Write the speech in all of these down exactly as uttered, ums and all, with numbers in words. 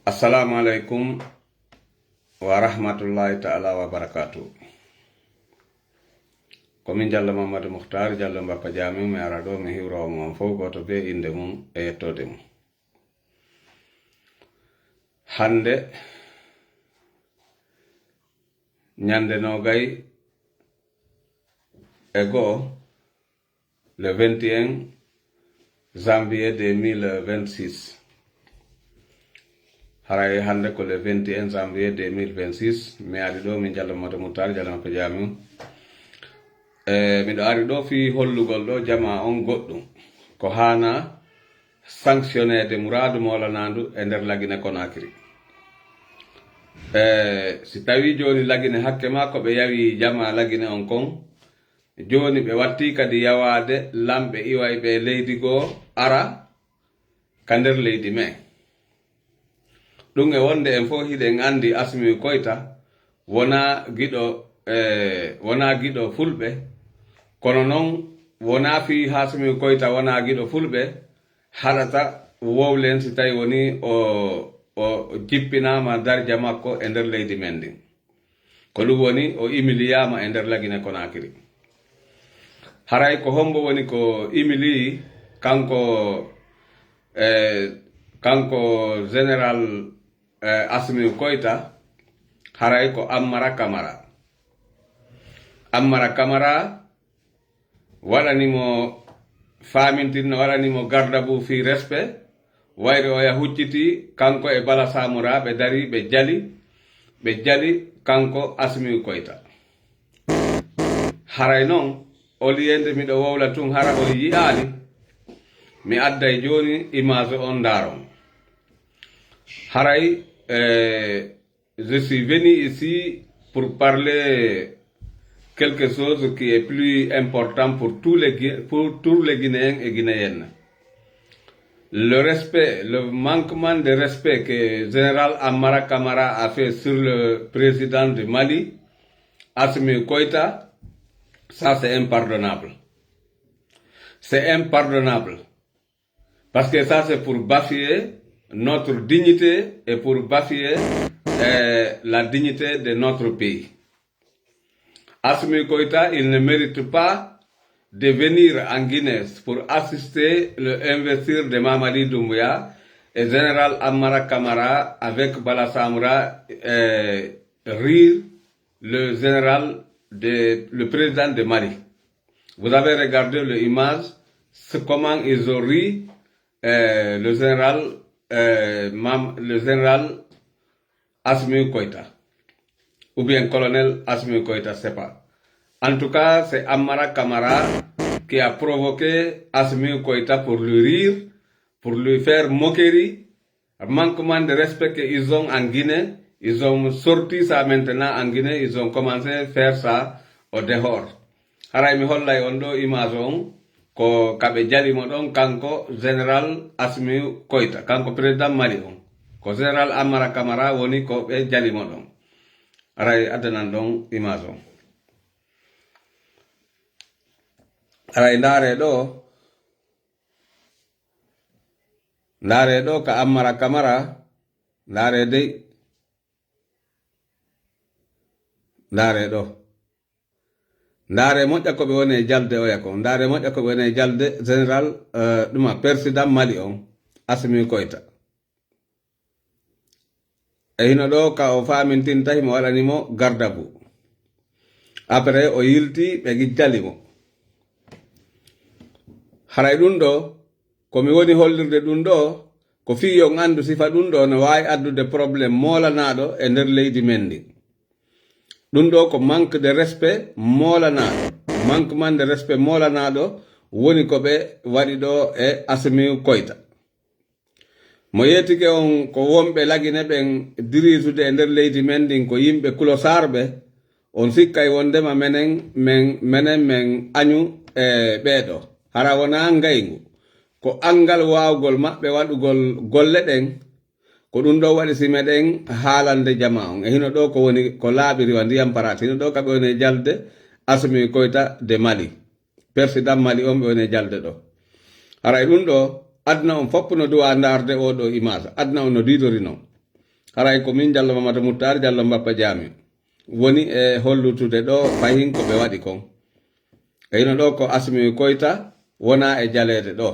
Assalamu alaikum wa rahmatullahi ta'ala wa barakatuh. Ko min Jallo Mamadou Mukhtar, Jallo Mbappa Jaamin, mi ara ɗo, mi hiwra on fof, gooto bee innde mum e yettoode mum. Hannde, ñande noogay e go'o, le vingt et un janvier deux mille vingt-six. Haray hannde ko le vingt et un janvier deux mille vingt-six, mi ari ɗo, min Jallo Mamadou Mukhtar, Jallo Mbappa Jaamin. E, miɗo ari ɗo fii hollugol ɗo jamaa on goɗɗum. Ko haana sanctionneede muraadu moolanaandu e nder Lagine Conakry. E, si tawii jooni Lagine hakke maa ko ɓe yawi jamaa Lagine on kon, jooni ɓe wattii kadi yawaade lamɓe iwayɓe leydi goo ara ka nder leydi men. Ɗum e wonde en fof hiɗen anndi Asimi Koyta wonaa giɗo, e, wonaa giɗo fulɓe, kono noon wonaa fii Asimi Koyta wonaa giɗo fulɓe, haɗata wowlen si tawi woni o, o jippinaama darja makko e nder leydi men ndin. Ko ɗum woni o imiliyaama e nder Lagine Conakry. Haray ko hombo woni ko imili kanko, e, kanko Général, e, Asimi Koyta, haray ko Ammara Kamara. Ammara Kamara waɗani mo, faamintin no waɗani mo garde à vue fii respect, wayri oya hucciti kanko e Bala Samura, ɓe dari, ɓe jali, ɓe jali kanko Asimi Koyta. Haray noon, oli yende miɗo wowla tun, hara oli yi'aali, mi adday jooni image on ndaaron. Haray, e, je suis venu ici pour parler quelque chose qui est plus important pour tous les Gui-, pour tous les Guinéens et Guinéennes. Le respect, le manquement de respect que Général Ammara Kamara a fait sur le président du Mali, Asimi Koyta, ça c'est impardonnable. C'est impardonnable. Parce que ça, c'est pour bafouer notre dignité et pour bafouer, euh, la dignité de notre pays. Asimi Koyta, il ne mérite pas de venir en Guinée pour assister le investiture de Mamadi Doumbouya et Général Ammara Kamara avec Bala Samra, euh, rire le général de, le président de Mali. Vous avez regardé l'image, c'est comment ils ont ri, euh, le général, euh, Mam-, le général Asimi Koyta, ou bien colonel Asimi Koyta, c'est pas. En tout cas, c'est Ammara Kamara qui a provoqué Asimi Koyta pour lui rire, pour lui faire moquerie, manquement de respect qu'ils ont en Guinée, ils ont sorti ça maintenant en Guinée, ils ont commencé à faire ça au dehors. Haray mi hollay on ɗo image on, ko ka ɓe jali mo ɗon, kanko Général Asimi Koyta, kanko président Mali on. Ko Général Ammara Kamara woni ko ɓe jali mo ɗon. Haray addanan ɗon image on. Haray ndaare ɗo, ndaare ɗo ka Ammara Kamara, ndaare dey. Ndaare ɗo. Ndaare moƴƴa ko ɓe woni e jalde oya kon. Ndaare moƴƴa ko ɓe woni e jalde Général, eh, ɗuma, président Mali on, Asimi Koyta. E hino ɗo ka o faamintinta himo waɗani mo garde à vue. Après o yilti, ɓe gijjali mo. Haray ɗum ɗo, ko mi woni hollirde ɗum ɗo, ko fii yo on anndu sifa ɗum ɗo no waawi addude problème moolanaaɗo e nder leydi men ndin. Ɗum ɗo ko manque de respect moolanaaɗo. Manquement de respect moolanaaɗo woni ko ɓe waɗi ɗo e Asimi Koyta. Mo yeetike on ko wonɓe Lagine ɓen diriisude e nder leydi men ndin, ko yimɓe kulosaarɓe, on sikkay wondema menen, men, menen men añu e ɓeeɗo. Hara wonaa ngayngu. Ko anngal waawgol maɓɓe waɗugol golle ɗen, ko ɗum ɗo waɗi si meɗen haalande jama on. E hino ɗo ko woni, ko laaɓiri wa ndiyam paraati. Hino ɗo ka ɓe woni e jalde Asimi Koyta de Mali. Persidan Mali on ɓe woni e jalde ɗo. Haray ɗum ɗo, aduna on fof no duwa ndaarde oo ɗo image. Aduna on no diidori non. Haray ko min Jallo Mamata Muttar, Jallo Mbappa Jaami, woni e hollutude ɗo fahin ko ɓe waɗi kon. E hino ɗo ko Asimi Koyta wona e jaleede ɗo.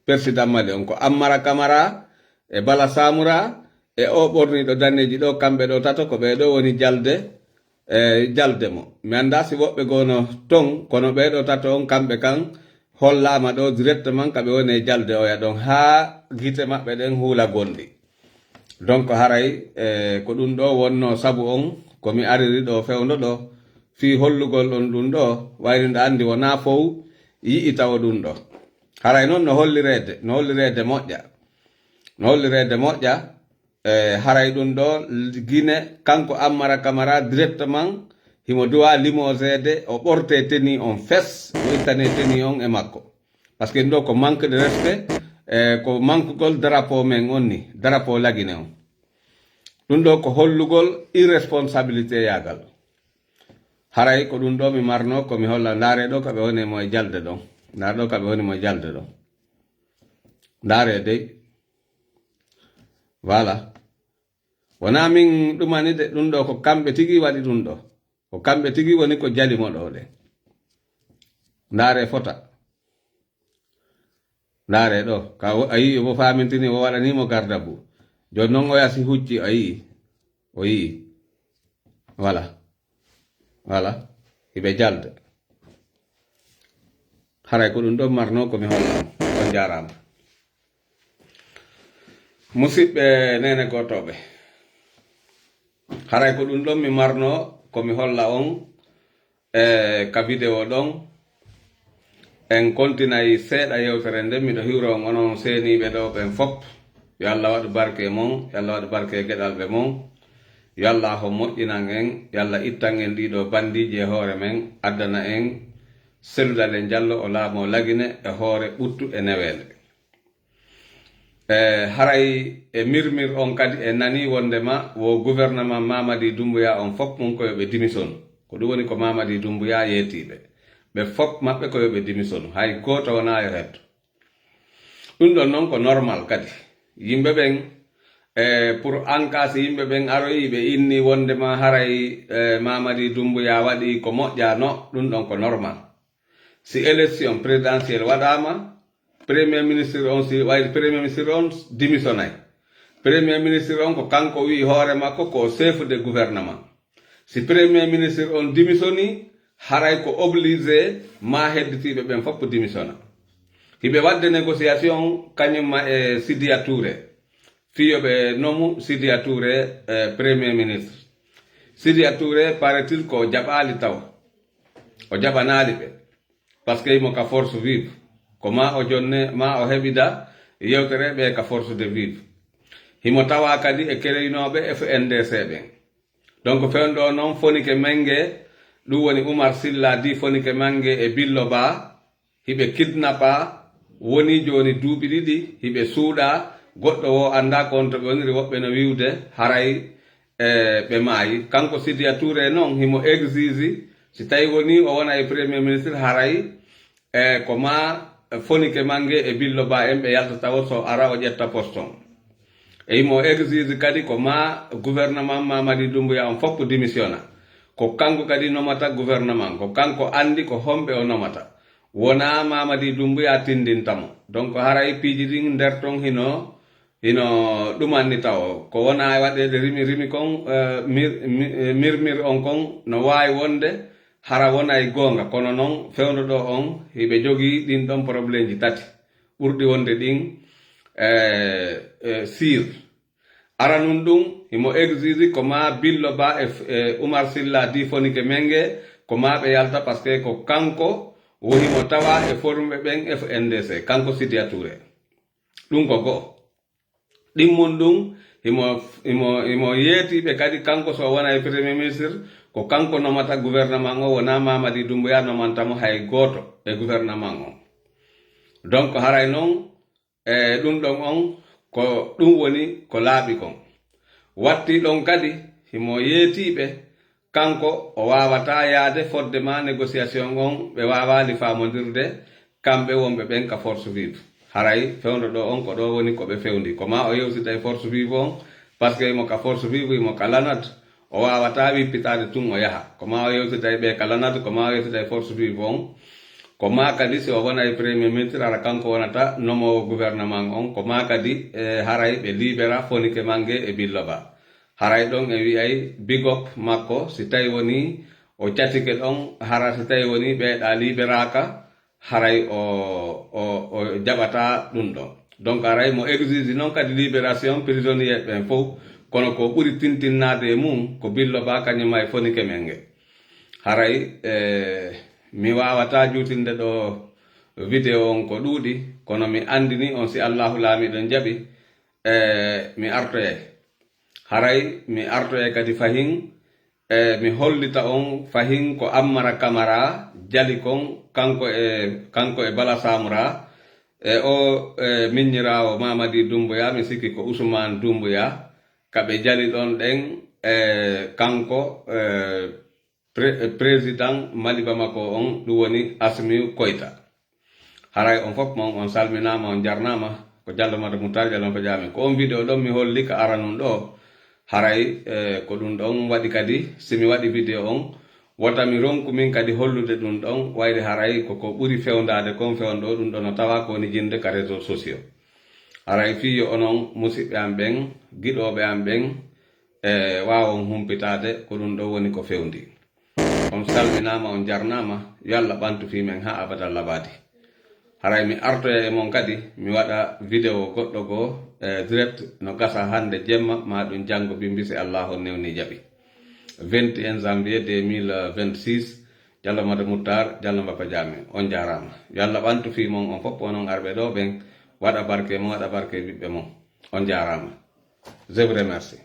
Persidan Mali on ko Ammara Kamara e Bala Samura e o ɓorniiɗo daneeji ɗo, kamɓe ɗo tato ko ɓee ɗo woni jalde, e jalde mo. Mi anndaa si woɓɓe gono ton, kono ɓee ɗo tato on kamɓe kan hollaama ɗo directement ka ɓe woni e jalde oya ɗon haa gite maɓɓe ɗen huula gonɗi. Donc haray, e, ko ɗum ɗo wonno sabu on ko mi ariri ɗo fewndo ɗo fii hollugol on ɗum ɗo, wayri nde anndi wonaa fow yi'i tawo ɗum ɗo. Haray noon no hollireede, no hollireede moƴƴa. No hollireede moƴƴa, e, haray ɗum ɗo Gine, kanko Ammara Kamara directement himo duwa limoseede, o ɓorte tenue on fes, o ittane tenue on e makko. Parce que ɗum ɗo ko manque de respect, e, ko manque gol drapeau men on ni, drapeau Lagine on. Ɗum ɗo ko hollugol irresponsabilité yaagal. Haray ko ɗum ɗo mi marno ko mi holla, ndaare ɗo ka ɓe woni mo e jalde ɗon. Ndaare ɗo ka ɓe woni mo e jalde ɗon. Ndaare dey. Voilà. Wonaa min ɗumani de, ɗum ɗo ko kamɓe tigi waɗi ɗum ɗo. Ko kamɓe tigi woni ko jali mo ɗo de. Ndaare fota. Ndaare ɗo. Ka o, a yii o faamintini o waɗani mo garde à vue. Jooni noon o yasi hucci a yii. O yii. Voilà. Voilà. Hiɓe jalde. Haray ko ɗum ɗon marno ko mi holla on. On jaaraama. Musidɓe neene gootooɓe. Haray ko ɗum ɗon mi marno ko mi holla on e ka video ɗon. En kontinay seeɗa yewtere nden, miɗo hiwra on onon seeniiɓe ɗo ɓen fop. Yo Allah waɗu barke e mon, yo Allah waɗu barke e geɗalɓe mon. Yo Allah ho moƴƴinan en, yo Allah ittan en ɗiɗo bandiiji e hoore men, addana en Seludal e Jallo o laamoo Lagine e hoore ɓuttu e neweende. E haray e mirmir on kadi e nani wondema wo gouvernement Mamadi Doumbouya on fop mun ko yo ɓe dimison. Ko ɗum woni ko Mamadi Doumbouya yeetiiɓe. Ɓe fop maɓɓe ko yo ɓe dimison. Hay gooto wonaa yo hetto. Ɗum ɗon noon ko normal kadi. Yimɓe ɓen, e, pour en cas si yimɓe ɓen aroyi ɓe inni wondema haray, e, Mamadi Doumbouya waɗi ko moƴƴaano, ɗum ɗon ko normal. Si élection présidentielle waɗaama, premier ministre on, si waɗi premier ministre on dimisonay. Premier ministre on ko kanko wi'i hoore makko ko chef de gouvernement. Si premier ministre on dimisoni, haray ko obligé ma hedditiiɓe ɓen fof dimisona. Hiɓe waɗde négociation kañum ma e Sidiya Touré. Fii yo ɓe nomu Sidiya Touré, eh, premier ministre. Sidiya Touré, paraît-il, ko jaɓaali taw. O jaɓanaali ɓe. Parce que himo ka force vive. Ko ma o jonne, ma o heɓida yewtere ɓe ka force de vive. Himo tawa kadi e kereyinooɓe F N D C ɓen. Donc, fewndo noon, Fonike Menge, ɗum woni Umar Silla di Fonike Menge e Billo Ba, hiɓe kidnappa, woni jooni duuɓi ɗiɗi, hiɓe suuɗa, goɗɗo wo annda ko on to ɓe woniri, woɓɓe no wi'ude, haray, e, ɓe maayi. Kanko Sidiya Touré noon, himo exige, si tawi woni o wona e Premier Ministre, haray, e, ko ma Fonike Menge e Billo Ba en ɓe yalta tawo so ara o ƴetta poste on. E himo exige kadi ko ma gouvernement Mamadi Doumbouya on fof dimisiona. Ko kanko kadi nomata gouvernement, ko kanko anndi ko homɓe o nomata. Wona Mamadi Doumbouya tindinta mo. Donc haray piiji ɗin nder ton hino, hino ɗumanni tawo. Ko wona e waɗeede rimi rimi kon, eh, mir-, mi-, eh, mirmir on kon no waawi wonde hara wona e goonga. Kono noon fewndo ɗo on hiɓe jogii ɗin ɗon problémeji tati ɓurɗi wonde ɗin, eh, eh, sir. Aranun ɗum, himo exige ko ma Billo Ba e, e Umar Silla di Fonike Menge, ko ma ɓe yalta, parce que ko kanko wo himo tawa e forumɓe ɓen F N D C, kanko Sidiya Touré. Ɗum ko go'o. Ɗimmun ɗum, himo, himo, himo yeetiɓe kadi, kanko so wona e Premier Ministre, ko kanko nomata gouvernement o, wona Mamadi Doumbouya nomanta mo hay gooto e gouvernement o. Donc, haray noon, e ɗum ɗon on, ko ɗum woni ko laaɓi kon. Watti ɗon kadi, himo yeetiɓe, kanko o waawata yaade fodde ma négociation on, ɓe waawaali faamondirde, kamɓe wonɓe ɓen ka force vive. Haray fewndo ɗo on, ko ɗo woni ko ɓe fewndi. Ko ma o yewsida e force vive on, Parce que imo ka force vive, imo ka lanat, o waawata wippitaade tun o yaha. Ko maa o yewtida e ɓe ka lanat, ko maa o yewtida e force vive on. Ko maa kadi si o wona e premier ministre, ara kanko wonata nomoowo gouvernement on. Ko maa kadi e haray ɓe libera fonike mange e billoba. Haray ɗon e wi'ay big up makko, si tawi woni o catike ɗon, hara si tawi woni ɓeeɗa liberaaka, haray o, o, o jaɓata ɗum ɗon. Donc haray mo exige noon kadi libération prisonnier ɓen fof, kono ko ɓuri tintinnaade e mum ko billoba kañum e fonike men nge. Haray e, mi waawata juutinde ɗo vidéo on ko ɗuuɗi, kono mi anndini on si Allahu laamiɗo jaɓi, e, mi artoyay. Haray mi artoyay kadi fahin, e, mi hollita on fahin ko Ammara Kamara jali kon, kanko e, kanko e Bala Samura, e o, e, miññiraawo Mamadi Dumbuya, mi sikki ko Usman Dumbuya, ka ɓe jali ɗon ɗen, e, kanko, e, pre-, président Mali Bamako on, ɗum woni Asmiu Koita. Haray on fof mon on salminaama, on jarnaama. Ko Jallo Mata Moutar, Jallo Mata Jaami. Ko on vidéo ɗon mi holli ka aranun ɗo. Haray, e, ko ɗum ɗon waɗi kadi, si mi waɗi vidéo on, wota mi ronku min kadi hollude ɗum ɗon, wayde haray ko ko ɓuri fewndaade kon fewnɗo ɗum ɗon no tawa ko woni jinde ka réseaux sociaux. Haray fii yo onon musiɓɓe am ɓen, giɗooɓe am ɓen, e, waawon humpitaade ko ɗum ɗo woni ko fewndi. On salminaama, on jarnaama, yo Allah ɓantu fii men haa abada labadi. Haray mi artoya e mon kadi, mi waɗa vidéo goɗɗo goo, e, direct no gasa hannde jemma, maa ɗum janngo bimbi si Allahu newni jaɓi. Vingt et un janvier deux mille vingt-six, Jallo Mata Moutar, Jallo Mbappa Jaame, on jaaraama. Yo Allah ɓantu fii mon on fof, onon arɓe ɗo ɓen, waɗa barke mon, waɗa barke ɓiɓɓe mon. On jaaraama. Je vous remercie.